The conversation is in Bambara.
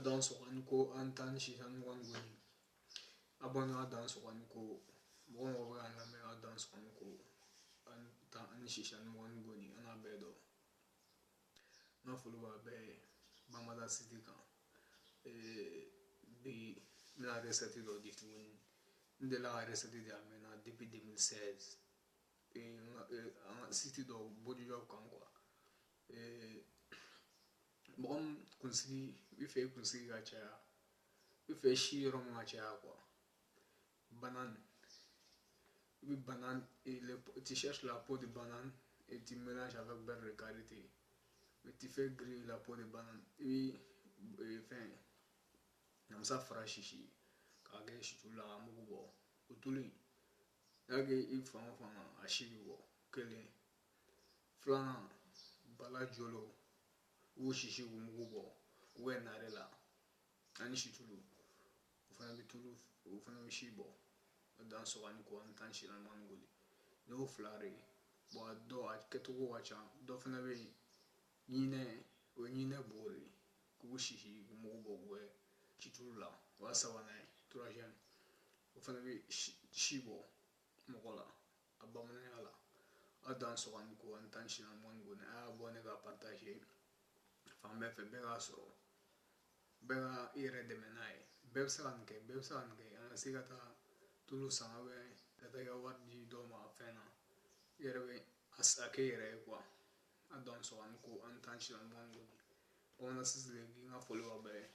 Dan sɔgɔ ni ko an tan ni sisan mugan ni goni. Abonné, a dan sɔgɔ ni ko mɔgɔ mɔgɔ bɛ k'an lamɛn, a dan sɔgɔ ni ko an tan ni sisan mugan ni goni, an n'a bɛɛ dɔn. N ka foli b'a bɛɛ ye Bamada site kan. Bi n bɛna recette dɔ di tuguni. N delila ka recette di a mɛnna, depuis 2016, an ka site dɔ Body Job kan quoi. Mɔgɔ min kunsigi i fɛ, i kunsigi ka caya, i fɛ si yɔrɔ min ka caya quoi, banane, i bɛ banane et tu cherches la peau de banane et tu mélanges avec beurre de karité et tu fais griller la peau de banane. I bɛ fɛn namasa fara sisi k'a kɛ situlu la k'a mugu bɔ. O tulu in, n'i y'a kɛ i fan o fan na, a si bɛ bɔ. Kelen filanan, bala jolo, i b'o sisi k'o mugu bɔ k'o kɛ nare la ani situlu, o fana bɛ tulu, o fana bɛ si bɔ. Dan sɔgɔ ni ko an tan si la mugan ni goli. N'i y'o fila de bɔn, a dɔ a kɛcogo ka ca. Dɔ fana bɛ yen, ɲinɛ, o ye ɲinɛ bo de ye, k'u sisi k'u mugu bɔ k'o kɛ situlu la. O y'a sabanan ye, troisième, o fana bɛ si bɔ mɔgɔ la a bamananya la. A dan sɔgɔ ni ko an tan si la mugan ni goli. A y'a bɔ ne ka partager fan bɛɛ fɛ, bɛɛ k'a sɔrɔ, bɛɛ ka i yɛrɛ dɛmɛ n'a ye. Bɛɛ bɛ se ka nin kɛ, bɛɛ bɛ se ka nin kɛ. An ka se ka taa tulu san ka taa i ka wari di dɔw ma fɛn na, i yɛrɛ bɛ a kɛ i yɛrɛ ye quoi. A dan sɔgɔ ni ko an tan si la mugan ni goli. Bamanan sisi n ka foli b'aw bɛɛ ye.